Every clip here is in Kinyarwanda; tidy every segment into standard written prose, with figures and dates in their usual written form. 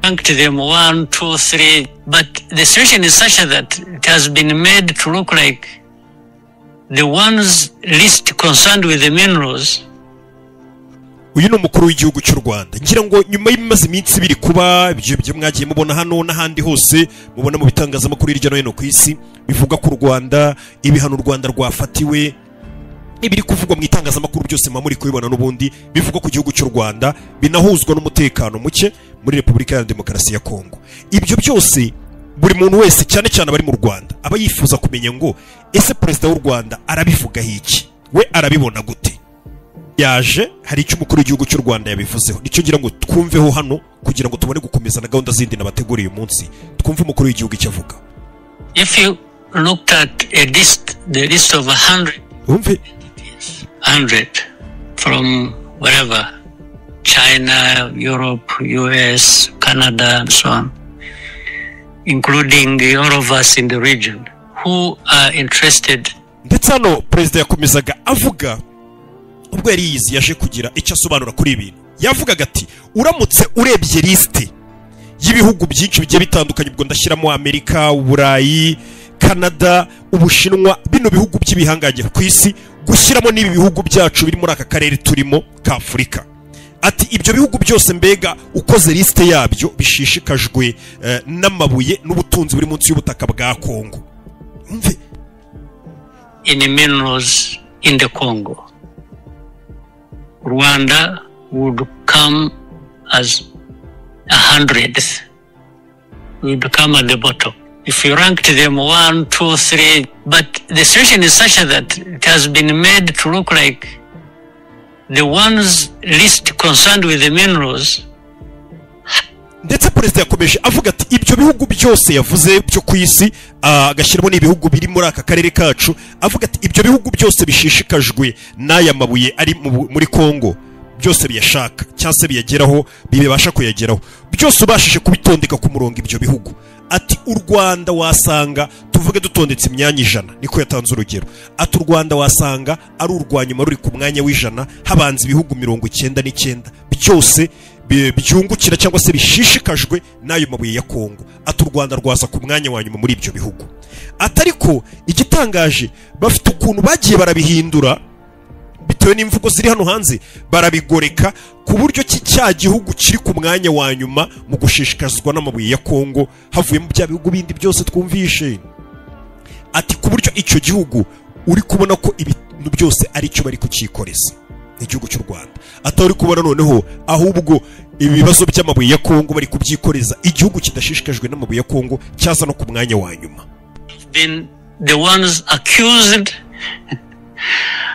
Ranked them one, two, three, but the situation is such that it has been made to look like the ones least concerned with the minerals. Uyu ni umukuru w'igihugu cy'u Rwanda. Ngira ngo nyuma y'ibimaze iminsi biri kuba, ibyo byo mwagiye mubona hano n'ahandi hose, mubona mu bitangazamakuru hirya no hino ku isi bivuga ku Rwanda, ibihano u Rwanda rwafatiwe, ibiri kuvugwa mu itangazamakuru byose muba muri kubibona n'ubundi bivugwa ku gihugu cy'u Rwanda, binahuzwa n'umutekano muke muri Repubulika ya Demokarasi ya Kongo. Ibyo byose buri muntu wese, cyane cyane abari mu Rwanda, aba yifuza kumenya ngo ese perezida w'u Rwanda arabivugaho iki, we arabibona gute? Yaje hari icyo umukuru w'igihugu cy'u Rwanda yabivuzeho, nicyo ngira ngo twumveho hano kugira ngo tubone gukomeza na gahunda zindi nabateguriye uyu munsi. Twumve umukuru w'igihugu icyo avuga. If you looked at a list, the list of 100, Wumve. 100 from wherever, China, Europe, US, Canada, and so on, including all of us in the region, who are interested. Ndetse hano perezida yakomezaga avuga ubwo yari yizi yaje kugira icyo asobanura kuri ibi bintu. Yavugaga ati uramutse urebye lisite y'ibihugu byinshi bigiye bitandukanye, ubwo ndashyiramo Amerika, Uburayi, Canada, Ubushinwa, bino bihugu by'ibihangange ku isi, gushyiramo n'ibi bihugu byacu biri muri aka karere turimo ka Afurika, ati ibyo bihugu byose mbega ukoze lisite yabyo bishishikajwe n'amabuye n'ubutunzi buri munsi y'ubutaka bwa Kongo. Umve. In minerals in the Congo, Rwanda would come as 100th, would come at the bottom. If you ranked them one, two, three, but the situation is such that it has been made to look like the ones least concerned with the minerals. Ndetse perezida yakomeje avuga ati ibyo bihugu byose yavuze byo ku isi, agashyiramo n'ibihugu biri muri aka karere kacu, avuga ati ibyo bihugu byose bishishikajwe n'aya mabuye ari muri Kongo, byose biyashaka cyangwa se biyageraho, bibasha kuyageraho byose, ubashije kubitondeka ku murongo ibyo bihugu, ati u Rwanda wasanga, tuvuge dutondetse imyanya 100, niko yatanze urugero, ati u Rwanda wasanga ari urwa nyuma ruri ku mwanya w'100, habanza ibihugu 99 byose byungukira cyangwa se bishishikajwe n'ayo mabuye ya Kongo. Ati u Rwanda rwaza ku mwanya wa nyuma muri ibyo bihugu. Ati ariko igitangaje, bafite ukuntu bagiye barabihindura bitewe n'imvugo ziri hano hanze, barabigoreka ku buryo ki cya gihugu kiri ku mwanya wa nyuma mu gushishikazwa n'amabuye ya Kongo, havuyemo bya bihugu bindi byose twumvishe, ati ku buryo icyo gihugu uri kubona ko ibintu byose ari cyo bari kucyikoreza, igihugu cy'u Rwanda. Atari kubona noneho ahubwo ibibazo by'amabuye ya Kongo bari kubyikoreza igihugu kidashishikajwe n'amabuye ya Kongo, cyaza no ku mwanya wa nyuma. Been the ones accused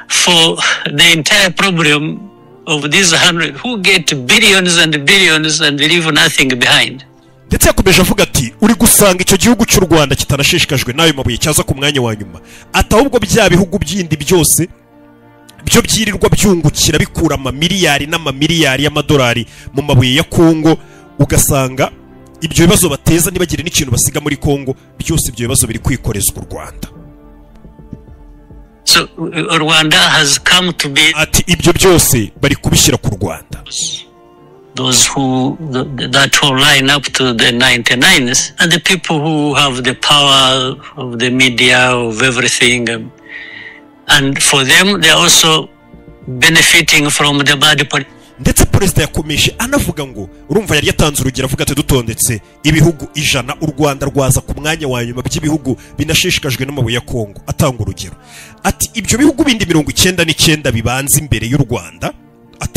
for the entire problem of these 100 who get billions and billions and leave nothing behind. Ndetse yakomeje avuga ati uri gusanga icyo gihugu cy'u Rwanda kitanashishikajwe n'ayo mabuye cyaza ku mwanya wa nyuma, ati ahubwo bya bihugu byindi byose byo byirirwa byungukira bikura amamiliyari n'amamiliyari y'amadolari mu mabuye ya Kongo, ugasanga ibyo bibazo bateza ntibagire n'ikintu basiga muri Kongo, byose ibyo bibazo biri kwikorezwa u Rwanda. So Rwanda has come to be Ati ibyo byose bari kubishyira ku Rwanda. Those who that who line up to the 99th and the people who have the power of the media, of everything, and for them they are also benefiting from the bad policy. Ndetse perezida yakomeje anavuga ngo urumva yari yatanze urugero avuga ati dutondetse ibihugu 100, u Rwanda rwaza ku mwanya wa nyuma by'ibihugu binashishikajwe n'amabuye ya Kongo. Atanga urugero ati ibyo bihugu bindi 99 bibanza imbere y'u Rwanda,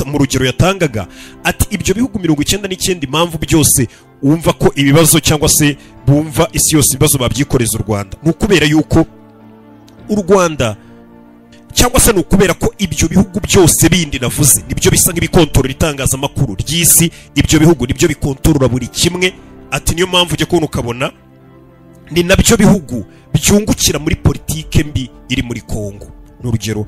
mu rugero yatangaga ati ibyo bihugu 99, impamvu byose wumva ko ibibazo cyangwa se bumva isi yose ibibazo babyikoreza u Rwanda, ni ukubera yuko u Rwanda cyangwa se ni ukubera ko ibyo bihugu byose bindi navuze nibyo bisa nk'ibikontorora itangazamakuru ry'isi, ibyo bihugu nibyo bikontorora buri kimwe. Ati niyo mpamvu ujya kubona ukabona ni nabyo bihugu byungukira muri politike mbi iri muri Kongo. Ni urugero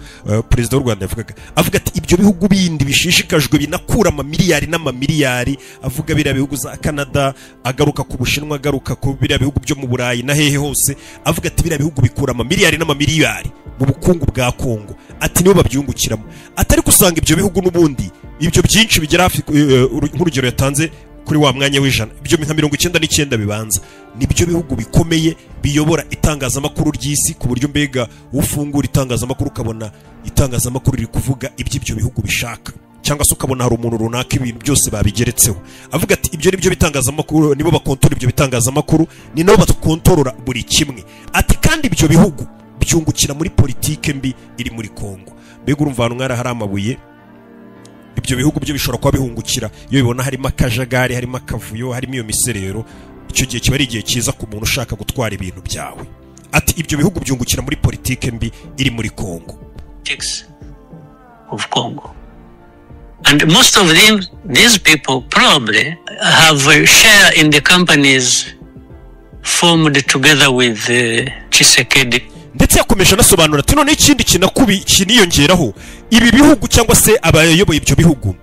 perezida w'u Rwanda yavugaga, avuga ati ibyo bihugu bindi bishishikajwe binakura amamiliyari n'amamiliyari, avuga biriya bihugu za Canada, agaruka ku Bushinwa, agaruka ku biriya bihugu byo mu Burayi na hehe hose, avuga ati biriya bihugu bikura amamiliyari n'amamiliyari mu bukungu bwa Kongo, ati nibo babyungukiramo. Atari gusanga ibyo bihugu n'ubundi ibyo byinshi bigera hafi, nk'urugero yatanze Kuri wa mwanya w'100, ibyo nka 99 bibanza nibyo bihugu bikomeye biyobora itangazamakuru ry'isi, ku buryo mbega ufungura itangazamakuru ukabona itangazamakuru riri kuvuga iby'ibyo bihugu bishaka, cyangwa se ukabona hari umuntu runaka ibintu byose babigeretseho. Avuga ati ibyo nibyo bitangazamakuru, nibo bakontorora ibyo bitangazamakuru, ni nabo bakontorora buri kimwe. Ati kandi ibyo bihugu byungukira muri politike mbi iri muri Kongo. Mbega urumva ahantu mwari hari amabuye, ibyo bihugu byo bishobora kuba bihungukira iyo bibona harimo akajagari, harimo akavuyo, harimo iyo miserero. Icyo gihe kiba ari igihe cyiza ku muntu ushaka gutwara ibintu byawe. Ati ibyo bihugu byungukira muri politike mbi iri muri Kongo. Of Congo. And most of them, these people probably have a share in the companies formed together with Tshisekedi. Ndetse yakomeje anasobanura ati none ikindi kinakubi kiniyongeraho, ibi bihugu cyangwa se abayoboye ibyo bihugu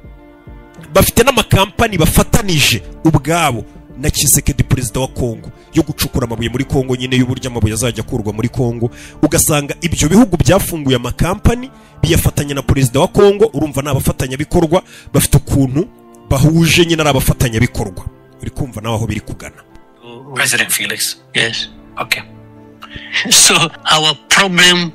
bafite n'amakampani bafatanije ubwabo na Tshisekedi perezida wa Kongo yo gucukura amabuye muri Kongo nyine, y'uburyo amabuye azajya akurwa muri Kongo. Ugasanga ibyo bihugu byafunguye amakampani biyafatanya na perezida wa Kongo. Urumva ni abafatanyabikorwa bafite ukuntu bahuje nyine, ari abafatanyabikorwa. Uri kumva nawe aho biri kugana. President Felix. Yes. Okay. So our problem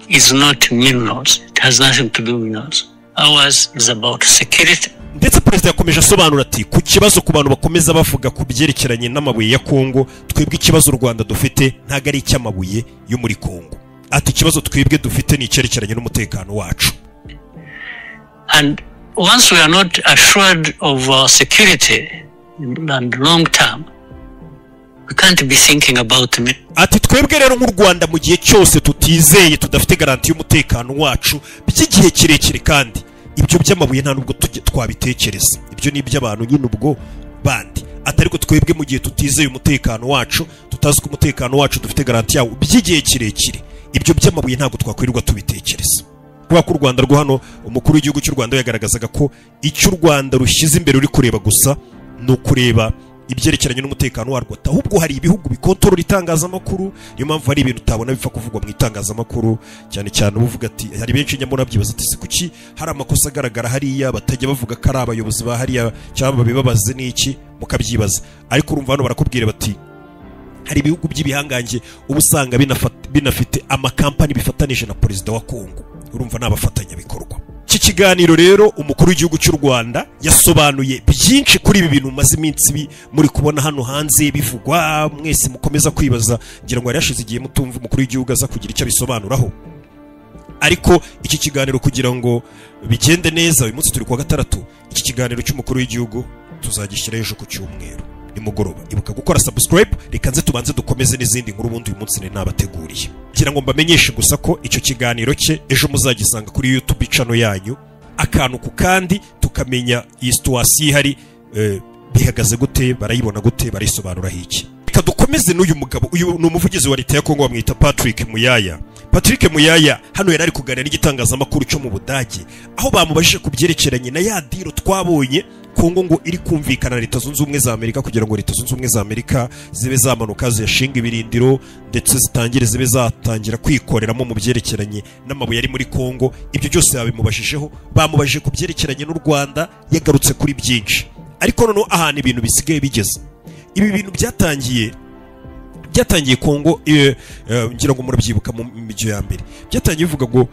is not minerals. It has nothing to do with minerals. Ours is about security. Ndetse perezida yakomeje asobanura ati ku kibazo ku bantu bakomeza bavuga ku byerekeranye n'amabuye ya Kongo, twebwe ikibazo u Rwanda dufite ntago ari icy'amabuye yo muri Kongo. Ati ikibazo twebwe dufite ni icyerekeranye n'umutekano wacu. And once we are not assured of our security and long term, we can't be thinking about me. Ati twebwe rero nk'u Rwanda mu gihe cyose tutizeye, tudafite garanti y'umutekano wacu by'igihe kirekire, kandi ibyo by'amabuye nta nubwo twabitekereza, ibyo ni iby'abantu nyine ubwo bandi. Ati ariko twebwe mu gihe tutizeye umutekano wacu, tutazi ko umutekano wacu dufite garanti yawo by'igihe kirekire, ibyo by'amabuye ntabwo twakwirirwa tubitekereza. Kubera ko u Rwanda rwo hano, umukuru w'igihugu cy'u Rwanda yagaragazaga ko icyo u Rwanda rushyize imbere uri kureba gusa ni ukureba ibyerekeranye n'umutekano warwo, ahubwo hari ibihugu bikontorora itangazamakuru. Niyo mpamvu hari ibintu utabona bipfa kuvugwa mu itangazamakuru, cyane cyane uvuga ati hari benshi nyamara byibaza ati se kuki hari amakosa agaragara hariya batajya bavuga ko ari abayobozi ba hariya cyangwa babibabaze n'iki, mukabyibaza. Ariko urumva hano barakubwira bati hari ibihugu by'ibihangange uba usanga binafite amakampani bifatanije na perezida wa Kongo. Urumva ni abafatanyabikorwa. Iki kiganiro rero umukuru w'igihugu cy'u Rwanda yasobanuye byinshi kuri ibi bintu maze iminsi muri kubona hano hanze bivugwa, mwese mukomeza kwibaza. Ngira ngo yarashize igihe mutumva umukuru w'igihugu aza kugira icyo abisobanuraho. Ariko iki kiganiro kugira ngo bigende neza, uyu munsi turi kuwa gatandatu, iki kiganiro cy'umukuru w'igihugu tuzagishyira ejo ku cyumweru nimugoroba. Ibuka gukora subscribe, reka nze tubanze dukomeze n'izindi nkuru ubundi uyu munsi nabateguriye. Kugira ngo mbamenyeshe gusa ko icyo kiganiro cye ejo muzagisanga kuri YouTube channel yanyu, akantu ku kandi, tukamenya iyi situation ihari bihagaze gute, barayibona gute, barisobanura iki. Reka dukomeze n'uyu mugabo. Uyu ni umuvugizi wa leta ya Kongo bamwita Patrick Muyaya. Patrick Muyaya hano yari ari kuganira n'igitangazamakuru cyo mu Budage, aho bamubajije ku byerekeranye na ya deal twabonye Kongo ngo iri kumvikana na Leta Zunze Ubumwe za Amerika, kugira ngo Leta Zunze Ubumwe za Amerika zibe zamanuka ziyashinga ibirindiro ndetse zitangire zibe zatangira kwikoreramo mu byerekeranye n'amabuye ari muri Kongo. Ibyo byose babimubashijeho, bamubajije ku byerekeranye n'u Rwanda, yagarutse kuri byinshi. Ariko noneho ahantu ibintu bisigaye bigeze, ibi bintu byatangiye Kongo, ngira ngo murabyibuka mu mijyo ya mbere byatangiye bivuga ngo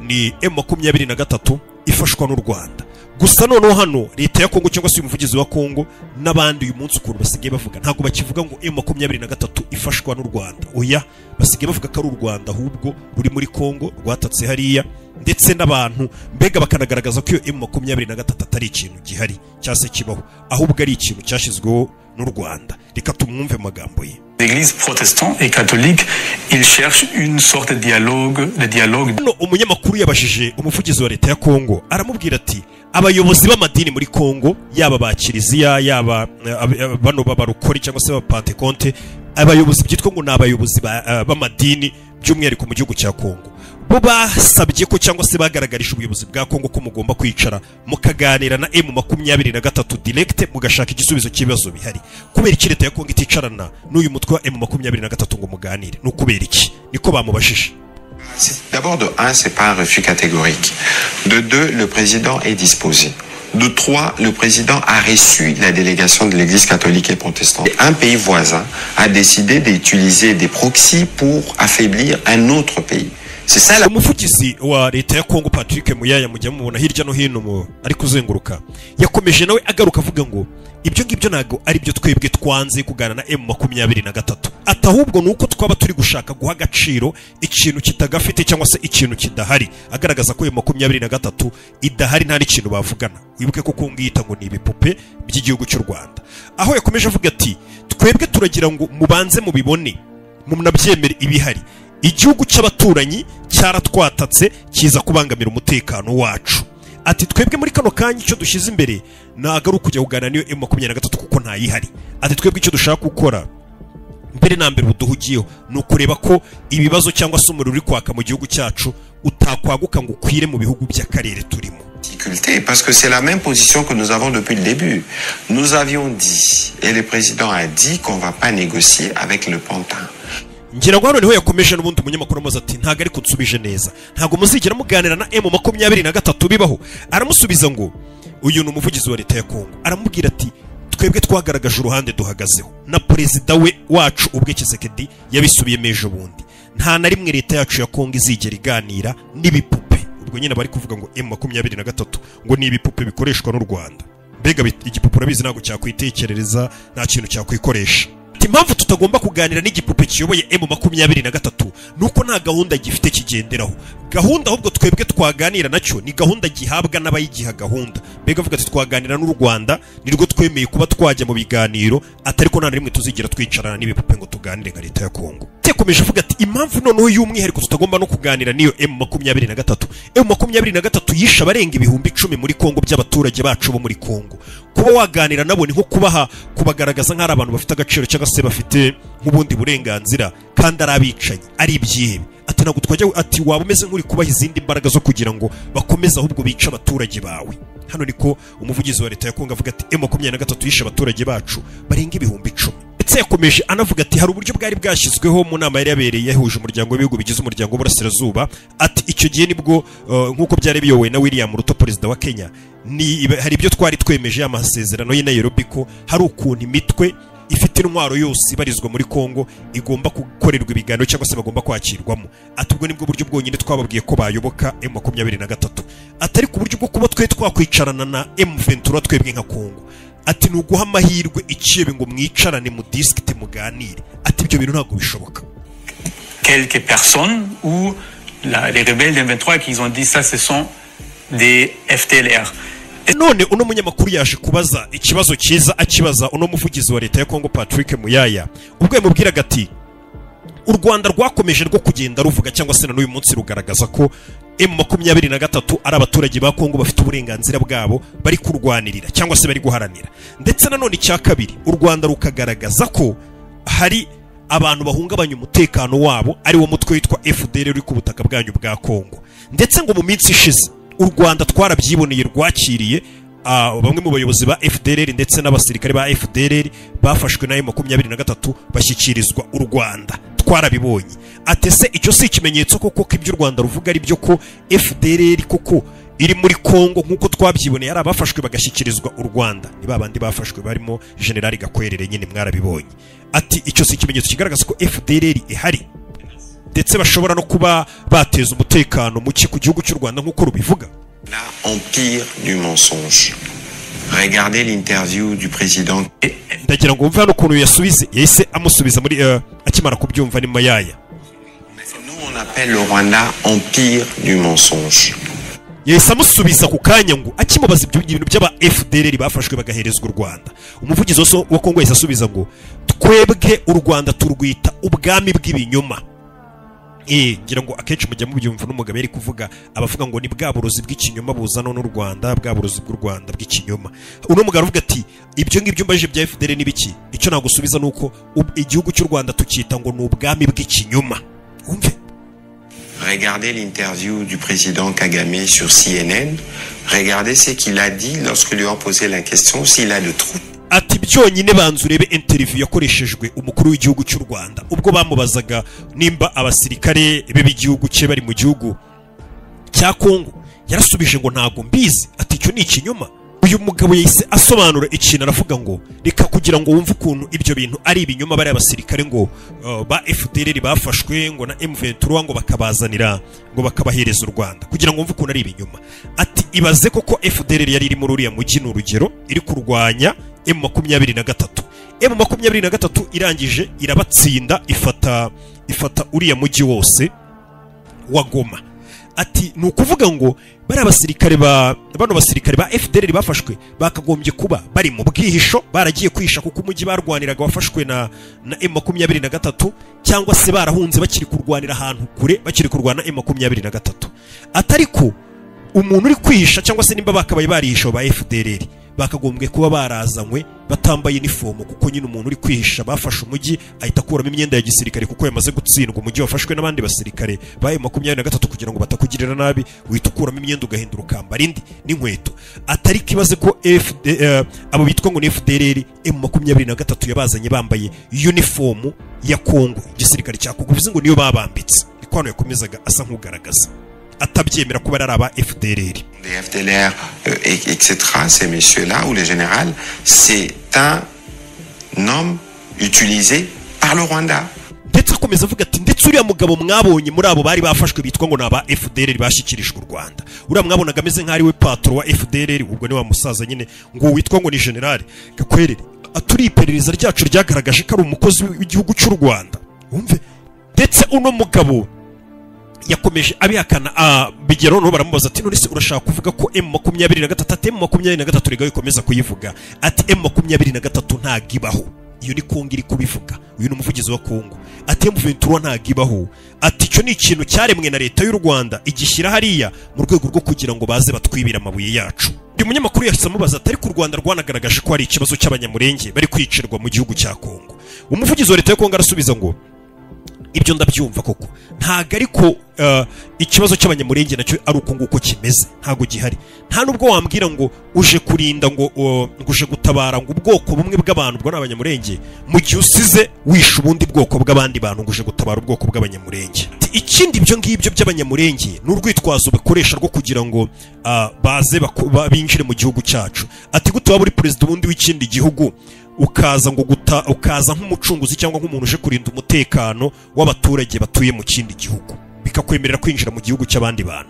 ni M23 ifashwa n'u Rwanda. Gusa noneho hano leta ya Kongo cyangwa se umuvugizi wa Kongo n'abandi uyu munsi ukuntu basigaye bavuga, ntabwo bakivuga ngo M23 ifashwa n'u Rwanda, oya, basigaye bavuga ko ari u Rwanda ahubwo ruri muri Kongo rwatatse hariya, ndetse n'abantu mbega bakanagaragaza ko iyo M23 atari ikintu gihari cyangwa se kibaho, ahubwo ari ikintu cyashyizweho n'u Rwanda. Reka tumwumve amagambo ye. L'église protestante et catholique, ils cherchent une sorte de dialogue. Hano umunyamakuru yabajije umuvugizi wa leta ya Kongo, aramubwira ati abayobozi b'amadini muri Kongo, yaba ba Kiliziya, yaba bano b'abarokori cyangwa se b'abapantekonte, abayobozi byitwa ngo ni abayobozi b'amadini by'umwihariko mu gihugu cya Kongo, bo basabye ko cyangwa se bagaragarije ubuyobozi bwa Kongo ko mugomba kwicara mukaganira na M23 direct, mugashaka igisubizo cy'ibibazo bihari. Kubera iki leta ya Kongo iticarana n'uyu mutwe wa M23 ngo muganire? Ni ukubera iki? Niko bamubajije. D'abord, de un, c'est pas un refus catégorique. De deux, le président est disposé. De trois, le président a reçu la délégation de l'Église catholique et protestante. Un pays voisin a décidé d'utiliser des proxys pour affaiblir un autre pays. C'est ça la Umuvugizi wa leta ya Kongo, Patrick Muyaya, mujya mubona hirya no hino mu ari kuzenguruka, yakomeje nawe agaruka avuga ngo ibyo ngibyo ntabwo ari byo. Twebwe twanze kuganira na M23, ati ahubwo ni uko twaba turi gushaka guha agaciro ikintu kitagafite cyangwa se ikintu kidahari, agaragaza ko M23 idahari, nta n'ikintu bavugana. Wibuke ko Kongo yita ngo ni ibipupe by'igihugu cy'u Rwanda, aho yakomeje avuga ati twebwe turagira ngo mubanze mubibone, munabyemere ibihari. Igihugu cy'abaturanyi cyaratwatatse, kiza kubangamira umutekano wacu. Ati twebwe muri kano kanya icyo dushyize imbere ntabwo ari ukujya kuganira n'iyo M23 kuko ntayihari. Ati twebwe icyo dushaka gukora mbere na mbere buduhugiyeho ni ukureba ko ibibazo cyangwa se umuriro uri kwaka mu gihugu cyacu utakwaguka ngo ukwire mu bihugu by'akarere turimo. difficulté, parce que c'est la même position que nous avons depuis le début. Nous avions dit, et le président a dit, qu'on ne va pas négocier avec le pantin. Ngira ngo hano niho yakomeje n'ubundi. Umunyamakuru amaze ati ntabwo ariko nsubije neza, ntabwo muzigera muganira na M23 bibaho. Aramusubiza ngo uyu ni umuvugizi wa leta ya Kongo, aramubwira ati twebwe twagaragaje uruhande duhagazeho, na perezida we wacu ubwe Tshisekedi yabisubiyemo ejo bundi. Nta na rimwe leta yacu ya Kongo izigera iganira n'ibipupe. Ubwo nyine bari kuvuga ngo M23 ngo ni ibipupe bikoreshwa n'u Rwanda. Mbega igipupe urabizi ntabwo cyakwitekerereza, nta kintu cyakwikoresha. Ati impamvu tutagomba kuganira n'igipupe kiyoboye M23 nuko nta gahunda gifite kigenderaho gahunda, ahubwo twebwe twaganira nacyo ni gahunda gihabwa n'abayigiha gahunda. Mbega avuga ati twaganira n'u Rwanda, nirwo twemeye kuba twajya mu biganiro, atari ko nta na rimwe tuzigera twicarana n'ibipupe ngo tuganire nka leta ya Kongo. Yakomeje avuga ati impamvu noneho y'umwihariko tutagomba no kuganira n'iyo M23, M23 yishe abarenga 10,000 muri Kongo by'abaturage bacu bo muri Kongo. Kuba waganira nabo ni nko kubaha kubagaragaza nk'ari abantu bafite agaciro cyangwa se bafite nk'ubundi burenganzira, kandi ari abicanyi, ari ibyihebe. Ati ntabwo twajya, ati waba umeze nk'uri kubaha izindi mbaraga zo kugira ngo bakomeze ahubwo bice abaturage bawe. Hano niko umuvugizi wa leta ya Kongo avuga ati M23 yishe abaturage bacu barenga 10,000. Ndetse yakomeje anavuga ati hari uburyo bwari bwashyizweho mu nama yari yabereye yahuje umuryango w'ibihugu bigize umuryango w'Uburasirazuba. Ati icyo gihe nibwo nk'uko byari biyobowe na William Ruto, perezida wa Kenya, ni hari ibyo twari twemeje amasezerano y'i Nairobi, ko hari ukuntu imitwe ifite intwaro yose ibarizwa muri Kongo igomba gukorerwa ibiganiro cyangwa se bagomba kwakirwamo. Ati ubwo nibwo buryo bwonyine twababwiye ko bayoboka M23. Atari ku buryo bwo kuba twe twakwicarana na M23 twebwe nka Kongo, ati ni uguha amahirwe ikibe ngo mwicarane mu discuter muganire, ati ibyo bintu ntabwo bishoboka. Quelques personnes ou les rebelles d'M23 qui ont dit ça, ce sont des FDLR. None uno munyamakuru yaje kubaza ikibazo cyiza, akibaza uno muvugizi wa leta ya Kongo Patrick Muyaya, ubwo yamubwiraga ati u Rwanda rwakomeje rwo kugenda ruvuga cyangwa se na n'uyu munsi rugaragaza ko M23 ari abaturage ba Kongo bafite uburenganzira bwabo bari kurwanirira cyangwa se bari guharanira. Ndetse nanone icya kabiri, u Rwanda rukagaragaza ko hari abantu bahungabanya umutekano wabo, ari wo mutwe witwa FDLR uri ku butaka bwanyu bwa Kongo. Ndetse ngo mu minsi ishize u Rwanda twarabyiboneye, rwakiriye bamwe mu bayobozi ba FDLR ndetse n'abasirikare ba FDLR bafashwe na M23 bashyikirizwa u Rwanda, twarabibonye. Atese icyo si ikimenyetso koko ko ibyo u Rwanda ruvuga ari byo, ko FDLR koko iri muri Kongo nkuko twabyiboneye, ari abafashwe bagashyikirizwa u Rwanda, ni babandi bafashwe barimo General Gakwerere nyine mwarabibonye. Ati icyo si ikimenyetso kigaragaza ko FDLR ihari ndetse bashobora no kuba bateza umutekano muke ku gihugu cy'u Rwanda nkuko rubivuga. Empire du mensonge. Regardez l'interview du président. Ndagira ngo wumve hano ukuntu yasubize, yahise amusubiza muri akimara kubyumva ni Mayaya. Nous on appelle le Rwanda empire du mensonge. Yahise amusubiza ku kanya ngo akimubaza ibyo bintu by'aba FDLR bafashwe bagaherezwa u Rwanda, umuvugizi wa Kongo yahise asubiza ngo twebwe u Rwanda turwita ubwami bw'ibinyoma. Ngira ngo akenshi mujya mubyumva n'umugabo yari kuvuga abavuga ngo ni bwa burozi bw'ikinyoma buzana n'u Rwanda, bwa burozi bw'u Rwanda bw'ikinyoma. Uno mugabo avuga ati ibyo ngibyo mbaje bya FDLR n'ibiki, icyo nagusubiza nuko igihugu cy'u Rwanda tukita ngo ni ubwami bw'ikinyoma. Umve. Regardez l'interview du président Kagame sur CNN. Regardez ce qu'il a dit lorsque lui ont posé la question s'il a de troupes. Ati byonyine banza urebe interview yakoreshejwe umukuru w'igihugu cy'u Rwanda ubwo bamubazaga nimba abasirikare be b'igihugu cye bari mu gihugu cya Kongo, yarasubije ngo ntago mbizi, ati icyo ni ikinyoma. Uyu mugabo yahise asobanura ikintu, aravuga ngo reka kugira ngo wumve ukuntu ibyo bintu ari ibinyoma, bariya basirikare ngo ba FDLR bafashwe ngo na M23 ngo bakabazanira ngo bakabahereza u Rwanda, kugira ngo wumve ukuntu ari ibinyoma. Ati ibaze koko FDLR yari iri muri uriya mujyi, ni urugero, iri kurwanya M23. M23 irangije irabatsinda, ifata uriya mujyi wose wa Goma. Ati ni ukuvuga ngo bari abasirikare ba bano basirikare ba FDLR bafashwe bakagombye kuba bari mu bwihisho, baragiye kwihisha kuko umujyi barwaniraga wafashwe na M23, cyangwa se barahunze bakiri kurwanira ahantu kure, bakiri kurwana M23. Atariko umuntu uri kwihisha cyangwa se nimba bakabaye barihisha ba FDLR bakagombye kuba barazanywe batambaye uniform, kuko nyine umuntu uri kwihisha bafashe umujyi ahita akuramo imyenda ya gisirikare kuko yamaze gutsindwa, umujyi wafashwe n'abandi basirikare ba M23 kugira ngo batakugirira nabi, uhita ukuramo imyenda ugahindura ukambara indi n'inkweto. Atari kibaze ko abo bitwa ngo ni FDLR M23 yabazanye bambaye uniform ya Kongo, igisirikare cya Kongo, bivuze ngo niyo babambitse. Niko hano yakomezaga asa nk'ugaragaza atabyemera kuba ari aba FDLR. Les FDLR, etc., ces messieurs-là, ou les généraux, c'est un homme utilisé par le Rwanda. Ndetse akomeza avuga ati ndetse uriya mugabo mwabonye muri abo bari bafashwe bitwa ngo naba FDLR bashyikirijwe u Rwanda, uriya mwabonaga ameze nk'ari we patro wa FDLR, ubwo ni wa musaza nyine ngo witwa ngo ni general Gakwerere. Aturi iperereza ryacu ryagaragaje ko ari umukozi w'igihugu cy'u Rwanda. Wumve, ndetse uno mugabo yakomeje abihakana, bigero no baramubaza ati none se urashaka kuvuga ko M23 ati M23 rigaye ikomeza kuyivuga, ati M23 ntagibaho, iyo ni Kongo iri kubivuga, uyu ni umuvugizi wa Kongo, ati M23 ntagibaho, ati icyo ni ikintu cyaremwe na leta y'u Rwanda igishyira hariya mu rwego rwo kugira ngo baze batwibira amabuye yacu. Uyu munyamakuru yahise amubaza ati ariko u Rwanda rwanagaragaje ko hari ikibazo cy'abanyamurenge bari kwicirwa mu gihugu cya Kongo. Umuvugizi wa leta ya Kongo arasubiza ngo ibyo ndabyumva koko, ntago ariko ikibazo cy'abanyamurenge nacyo ari uko nguko kimeze, ntago gihari. Nta nubwo wambwira ngo uje kurinda ngo uje gutabara ngo ubwoko bumwe bw'abantu bwo n'abanyamurenge, mu gihe usize wisha ubundi bwoko bw'abandi bantu ngo uje gutabara ubwoko bw'abanyamurenge. Ikindi ibyo ngibyo by'abanyamurenge ni urwitwazo bakoresha rwo kugira ngo baze binjire mu gihugu cyacu. Ati gute waba uri perezida ubundi w'ikindi gihugu ukaza ngo ukaza nk'umucunguzi cyangwa nk'umuntu uje kurinda umutekano w'abaturage batuye mu kindi gihugu, bikakwemerera kwinjira mu gihugu cy'abandi bantu.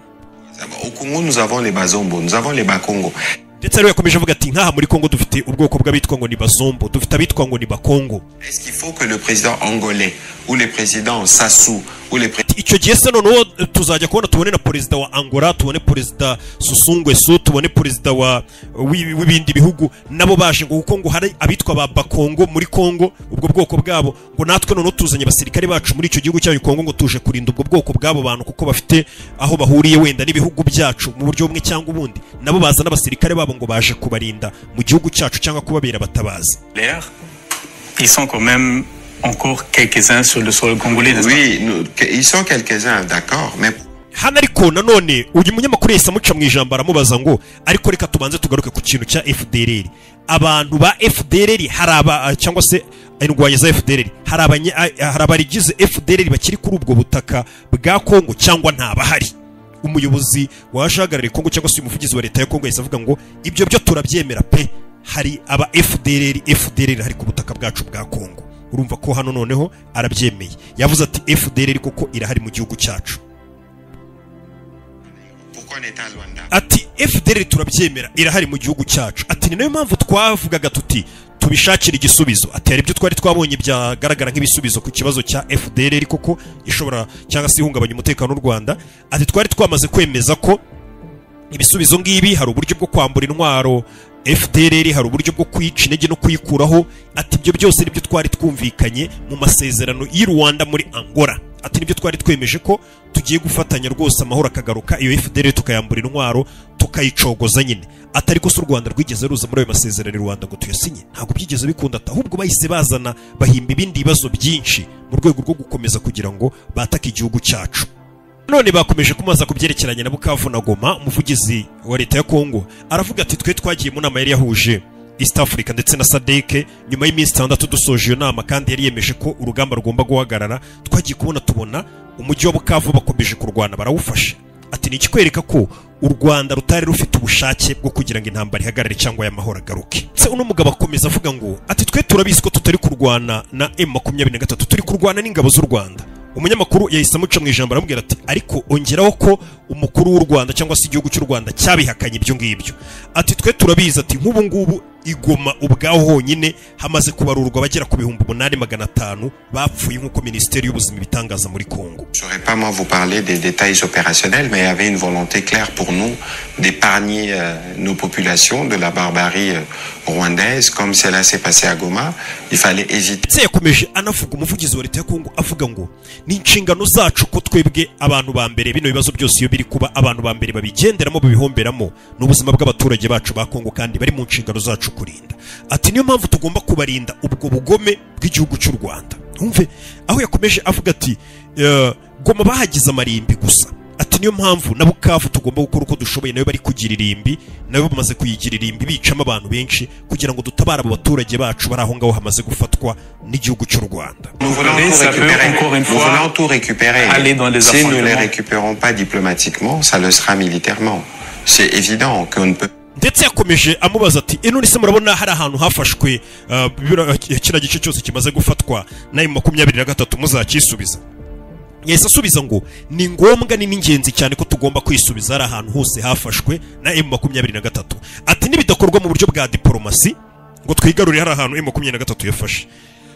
Au Congo nous avons les Bazombo, nous avons les Bakongo. Ndetse rero yakomeje avuga ati nkaha muri Kongo dufite ubwoko bw'abitwa ngo ni Bazombo, dufite abitwa ngo ni Bakongo. Est-ce qu'il faut que le président angolais ou le président Sassou ou les icyo gihe se noneho tuzajya kubona tubone na perezida wa Angola, tubone perezida Susungwesu, tubone perezida wa w'ibindi bihugu nabo baje ngo kuko ngo hari abitwa ba Bakongo muri Kongo, ubwo bwoko bwabo, ngo natwe noneho tuzanye abasirikare bacu muri icyo gihugu cyayo Kongo ngo tuje kurinda ubwo bwoko bwabo bantu kuko bafite aho bahuriye wenda n'ibihugu byacu mu buryo bumwe cyangwa ubundi, nabo bazana abasirikare babo ngo baje kubarinda mu gihugu cyacu cyangwa kubabera abatabazi. Ils sont quand même encore quelques-uns sur le sol congolais, n'est-ce pas? Oui, ils sont quelques-uns, d'accord, mais hano ariko nanone uyu munyamakuru yahise amuca mu ijambo aramubaza ngo ariko reka tubanze tugaruke ku kintu cya FDLR. Abantu ba FDLR hari aba cyangwa se indwanyi za FDLR hari abarigize FDLR bakiri kuri ubwo butaka bwa Kongo cyangwa ntabahari. Umuyobozi waje ahagarariye Kongo cyangwa se umuvugizi wa leta ya Kongo yahise avuga ngo ibyo byo turabyemera pe, hari aba FDLR hari ku butaka bwacu bwa Kongo. Urumva ko hano noneho arabyemeye, yavuze ati FDLR koko irahari mu gihugu cyacu. Ati FDLR turabyemera irahari mu gihugu cyacu. Ati ni nayo mpamvu twavugaga tuti tubishakira igisubizo. Ati hari ibyo twari twabonye byagaragara nk'ibisubizo ku kibazo cya FDLR koko ishobora cyangwa se ihungabanya umutekano w'u Rwanda. Ati twari twamaze kwemeza ko ibisubizo ngibi hari uburyo bwo kwambura intwaro FDLR, hari uburyo bwo kwica intege no kuyikuraho. Ati ibyo byose nibyo twari twumvikanye mu masezerano y'u Rwanda muri Angola. Ati nibyo twari twemeje ko tugiye gufatanya rwose amahoro akagaruka, iyo FDLR tukayambura intwaro tukayicogoza nyine. Ati ariko se u Rwanda rwigeze ruza muri ayo masezerano y'u Rwanda ngo tuyasinye? Ntabwo byigeze bikunda, ahubwo bahise bazana bahimba ibindi bibazo byinshi mu rwego rwo gukomeza kugira ngo batake igihugu cyacu. None bakomeje kumaza kubyerekeranye na Bukavu na Goma. Umuvugizi wa leta ya Kongo aravuga ati twe twagiye mu nama yari yahuje East Africa ndetse na SADC nyuma y'iminsi 6 dusoje iyo nama, kandi yari yemeje ko urugamba rugomba guhagarara. Twagiye kubona tubona umujyi wa Bukavu bakomeje kurwana barawufashe. Ati ni ikikwereka ko u Rwanda rutari rufite ubushake bwo kugira ngo intambara ihagarare cyangwa y'amahoro agaruke. Se uno mugabo akomeza avuga ngo ati twe turabizi ko tutari kurwana na M23, turi kurwana n'ingabo z'u Rwanda. Umunyamakuru yahise amuca mu ijambo aramubwira ati ariko ongeraho ko umukuru w'u Rwanda cyangwa se igihugu cy'u Rwanda cyabihakanye ibyo ngibyo. Ati twe turabizi, ati nk'ubu ngubu igoma ubwaho honyine hamaze kubarurwa abagera ku 8500 bapfuye nk'uko Minisiteri y'Ubuzima ibitangaza muri Kongo. Je ne saurais pas moi vous parler des détails opérationnels, mais il y avait une volonté claire pour nous d'épargner nos populations de la barbarie rwandaise, comme cela s'est passé à Goma. Il fallait éviter. Ndetse yakomeje anavuga, umuvugizi wa leta ya Kongo avuga ngo ni inshingano zacu ko twebwe abantu ba mbere bino bibazo byose iyo biri kuba, abantu ba mbere babigenderamo babihomberamo ni ubuzima bw'abaturage bacu ba Kongo, kandi bari mu nshingano zacu kurinda. Ati niyo mpamvu tugomba kubarinda ubwo bugome bw'igihugu cy'u Rwanda. Umve aho yakomeje avuga ati Goma bahagize amarimbi gusa. Ati niyo mpamvu na Bukavu tugomba gukora uko dushoboye, nayo bari kugira irimbi, nayo bamaze kuyigira irimbi bicamo abantu benshi kugira ngo dutabare abo baturage bacu bari aho ngaho hamaze gufatwa n'igihugu cy'u Rwanda. Nous voulons tout récupérer. Nous voulons tout récupérer. Si nous ne les récupérons pas diplomatiquement, ça le sera militairement. C'est évident qu'on ne peut. Ndetse yakomeje amubaza ati none se murabona hari ahantu hafashwe kiriya gice cyose kimaze gufatwa na M23 muzakisubiza? Yahise asubiza ngo ni ngombwa, ni n'ingenzi cyane ko tugomba kwisubiza ari ahantu hose hafashwe na M23. Ati nibidakorwa mu buryo bwa diplomasi ngo twigarurire hari ahantu M23 yafashe,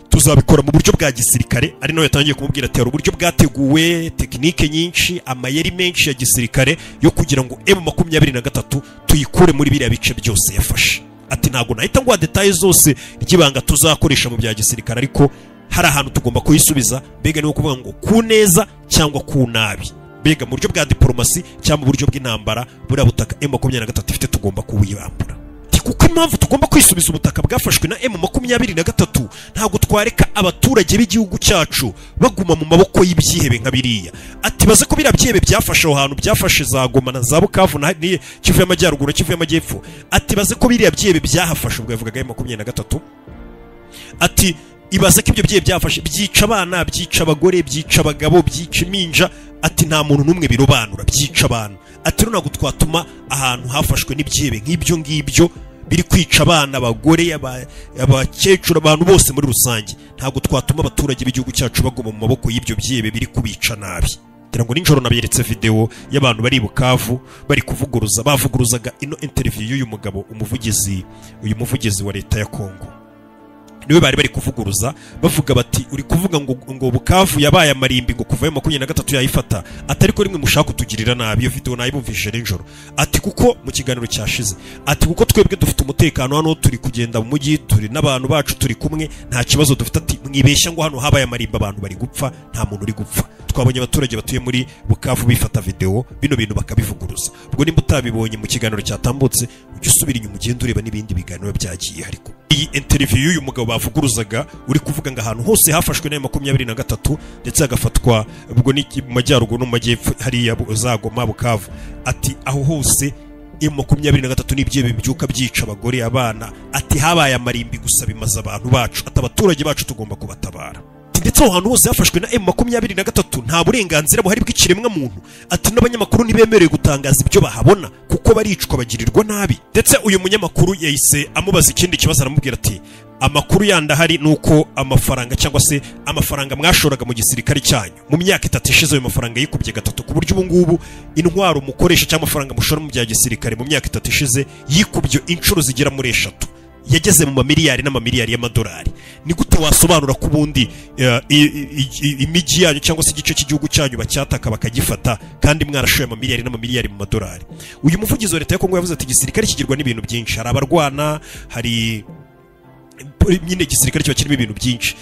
tuzabikora mu buryo bwa gisirikare. Ari nawe yatangiye kumubwira ati hari uburyo bwateguwe, tekinike nyinshi, amayeri menshi ya gisirikare yo kugira ngo M23 tuyikure muri biriya bice byose yafashe. Ati ntago nahita ngo details zose ry'ibanga tuzakoresha mu bya gisirikare, ariko hari ahantu tugomba kuyisubiza. Mbega ni ukuvuga ngo ku neza cyangwa ku nabi, mbega mu buryo bwa diplomasi cyangwa mu buryo bw'intambara, buriya butaka M23 ifite tugomba kubuyibambura. Kuko impamvu tugomba kwisubiza ubutaka bwafashwe na M23, ntabwo twareka abaturage b'igihugu cyacu baguma mu maboko y'ibyihebe nka biriya. Ati baze ko biriya byihebe byafashe aho hantu, byafashe za Goma na za Bukavu na Kivu y'Amajyaruguru, Kivu y'Amajyepfo. Ati baze ko biriya byihebe byahafashe, ubwo yavugaga M23. Ati ibaze ko ibyo byihebe byafashe byica abana, byica abagore, byica abagabo, byica iminja. Ati nta muntu n'umwe birobanura, byica abantu. Ati ntabwo twatuma ahantu hafashwe n'ibyihebe nk'ibyo ngibyo biri kwica abana, abagore, abakecuru, abantu bose muri rusange, ntabwo twatuma abaturage b'igihugu cyacu baguma mu maboko y'ibyo byihebe biri kubica nabi. Ngira ngo nijoro naberetse video y'abantu bari Bukavu bari kuvuguruza, bavuguruzaga ino interview y'uyu mugabo, umuvugizi, uyu muvugizi wa leta ya Kongo. Niwe bari bari kuvuguruza bavuga bati uri kuvuga ngo Bukavu yabaye amarimbi ngo kuva 23 yayifata, atari ko rimwe mushaka kutugirira nabi. Iyo video nayibumvije nijoro. Ati kuko mu kiganiro cyashize, ati kuko twebwe dufite umutekano hano, turi kugenda mu mujyi, turi n'abantu bacu turi kumwe, nta kibazo dufite. Ati mwibeshya ngo hano habaye amarimbi abantu bari gupfa, nta muntu uri gupfa. Twabonye abaturage batuye muri Bukavu bifata video bino bintu bakabivuguruza. Ubwo nimba utabibonye mu kiganiro cyatambutse, ujye usubira inyuma ugende ureba n'ibindi biganiro byagiye. Ariko iyi interview y'uyu mugabo bavuguruzaga uri kuvuga ngo ahantu hose hafashwe na M23 ndetse hagafatwa ubwo ni mu majyaruguru no mu majyepfo hariya za Goma, Bukavu, ati aho hose M23 n'ibyebe bibyuka byica abagore, abana. Ati habaye amarimbi gusa bimaze abantu bacu, ati abaturage bacu tugomba kubatabara. Ndetse aho hantu hose hafashwe na M23 nta burenganzira buhari bw'ikiremwa muntu. Ati n'abanyamakuru ntibemerewe gutangaza ibyo bahabona kuko baricwa bagirirwa nabi. Ndetse uyu munyamakuru yahise amubaza ikindi kibazo aramubwira ati amakuru yanda hari nuko amafaranga cyangwa se amafaranga mwashoraga mu gisirikare cyanyu mu myaka itatu ishize, ayo mafaranga yikubye gatatu, ku buryo ubu ngubu intwaro mukoresha cyangwa amafaranga mushora mu bya gisirikare mu myaka itatu ishize yikubye inshuro zigera muri 3, yageze mu mamiliyari n'amamiliyari y'amadolari. Ni gute wasobanura ko ubundi imijyi yanyu cyangwa se igice cy'igihugu cyanyu bacyataka bakagifata kandi mwarashoye amamiliyari n'amamiliyari mu madolari? Uyu muvugizi wa leta ya Kongo yavuze ati igisirikare kigirwa n'ibintu byinshi, hari abarwana, hari nyine igisirikare kiba kirimo ibintu byinshi,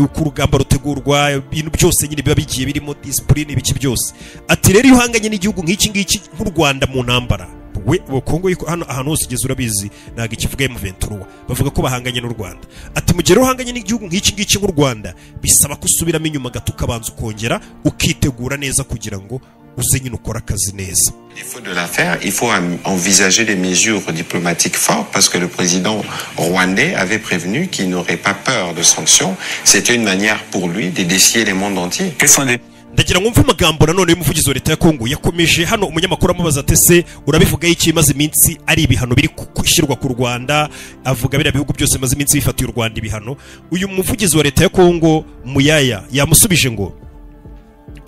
uko urugamba rutegurwa, ibintu byose nyine biba bigiye birimo discipline, ibiki byose. Ati rero iyo uhanganye n'igihugu nk'iki ngiki nk'u Rwanda mu ntambara, we Kongo hano ahantu hose igeze urabizi ntabwo ikivuga M23, bavuga ko bahanganye n'u Rwanda. Ati mu gihe uhanganye n'igihugu nk'iki ngiki nk'u Rwanda bisaba kusubiramo inyuma gato ukabanza ukongera ukitegura neza kugira ngo uze nyine ukora akazi neza. Il faut de l'affaire, il faut envisager des mesures diplomatiques fortes parce que le président rwandais avait prévenu qu'il n'aurait pas peur de sanctions. C'était une manière pour lui de défier le monde entier. Quels sont les Ndagira ngo mve amagambo nanone y'umuvugizi wa leta ya Kongo yakomeje hano. Umunyamakuru amubaza ati: "Se urabivuga iki, imaze iminsi ari ibihano biri gushyirwa ku Rwanda?" Avuga biriya bihugu byose bimaze iminsi bifatiye u Rwanda ibihano. Uyu muvugizi wa leta ya Kongo Muyaya yamusubije ngo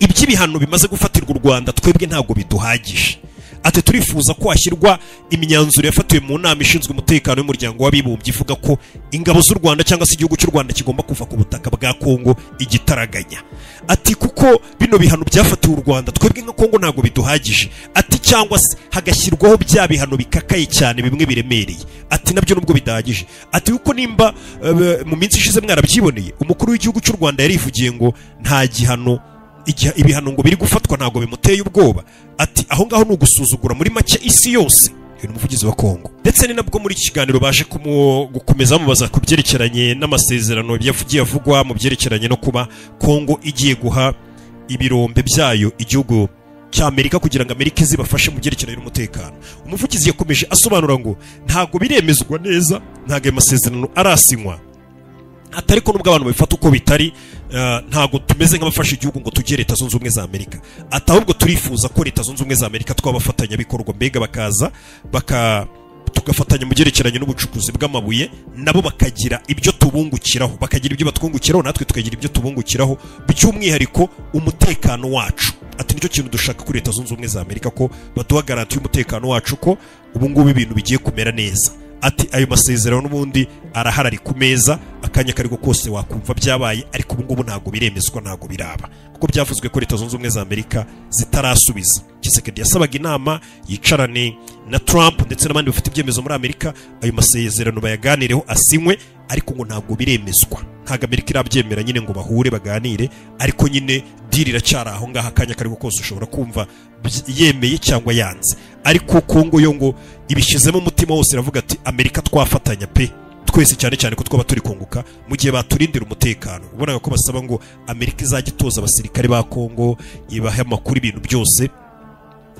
iby'ibihano bimaze gufatirwa u Rwanda twebwe ntabwo biduhagije. Ati: "Turifuza ko hashyirwa imyanzuro yafatiwe mu nama ishinzwe umutekano w'Umuryango w'Abibumbye, ivuga ko ingabo z'u Rwanda cyangwa se igihugu cy'u Rwanda kigomba kuva ku butaka bwa Kongo igitaraganya." Ati: "Kuko bino bihano byafatiwe u Rwanda, twebwe nka Kongo ntabwo biduhagije." Ati: "Cyangwa se hagashyirwaho bya bihano bikakaye cyane, bimwe biremereye." Ati: "Nabyo nubwo bidahagije." Ati: "Kuko nimba mu minsi ishize mwarabyiboneye, umukuru w'igihugu cy'u Rwanda yarivugiye ngo nta gihano, ibihano ngo biri gufatwa ntabwo bimuteye ubwoba." Ati: "Aho ngaho ni ugusuzugura muri make isi yose." Uyu ni umuvugizi wa Kongo. Ndetse ni nabwo muri iki kiganiro baje gukomeza bamubaza ku byerekeranye n'amasezerano yavugiye avugwa mu byerekeranye no kuba Kongo igiye guha ibirombe byayo igihugu cy'Amerika kugira ngo Amerika izibafashe mu byerekeranye n'umutekano. Umuvugizi yakomeje asobanura ngo ntabwo biremezwa neza, ntabwo ayo masezerano arasinywa. Atari ko nubwo abantu babifata uko bitari, ntabwo tumeze nk'abafashe igihugu ngo tujye Leta Zunze Ubumwe za Amerika. Ati: "Ahubwo turifuza ko Leta Zunze Ubumwe za Amerika twabafatanyabikorwa, mbega bakaza tugafatanya mu byerekeranye n'ubucukuzi bw'amabuye, nabo bakagira ibyo tubungukiraho, bakagira ibyo batwungukiraho, natwe tukagira ibyo tubungukiraho, by'umwihariko umutekano wacu." Ati: "Nicyo kintu dushaka kuri Leta Zunze Ubumwe za Amerika, ko baduha garanti y'umutekano wacu, ko ubu ngubu ibintu bigiye kumera neza." Ati: "Ayo masezerano n'ubundi arahari, ari ku meza, akanya kariko kose wakumva byabaye, ariko ubu ngubu ntabwo biremezwa, ntabwo biraba, kuko byavuzwe ko Leta Zunze Ubumwe za Amerika zitarasubiza." Tshisekedi yasabaga inama, yicarane na Trump ndetse n'abandi bafite ibyemezo muri Amerika, ayo masezerano bayaganireho, asinywe, ariko ngo ntabwo biremezwa, ntabwo Amerika irabyemera nyine ngo bahure baganire. Ariko nyine deal iracyari aho ngaho, akanya kariko kose ushobora kumva yemeye cyangwa yanze. Ariko Kongo yo ngo ibishyizemo umutima wose, iravuga ati: "Amerika twafatanya pe twese, cyane cyane ko twaba turi kunguka mu gihe baturindira umutekano." Ubonaga ko basaba ngo Amerika izajya itoza abasirikare ba Kongo, ibahe amakuru, ibintu byose,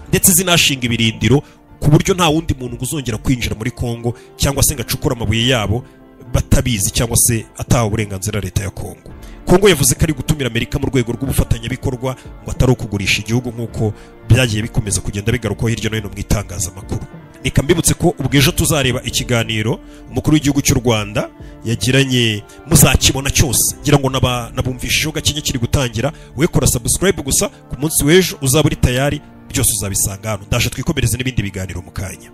ndetse zinashinga ibirindiro ku buryo nta wundi muntu ngo uzongera kwinjira muri Kongo cyangwa se ngo acukure amabuye yabo batabizi cyangwa se atahawe uburenganzira leta ya Kongo. Kongo yavuze ko ari gutumira Amerika mu rwego rw'ubufatanyabikorwa, ngo atari ukugurisha igihugu nk'uko byagiye bikomeza kugenda bigarukwaho hirya no hino mu itangazamakuru. Reka mbibutse ko ubwo ejo tuzareba ikiganiro umukuru w'igihugu cy'u Rwanda yagiranye, muzakibona cyose. Ngira ngo nabumvishijeho gakenye kiri gutangira. We kora subscribe gusa, ku munsi w'ejo uzaba uri tayari, byose uzabisanga hano. Ndaje twikomereze n'ibindi biganiro mu kanya.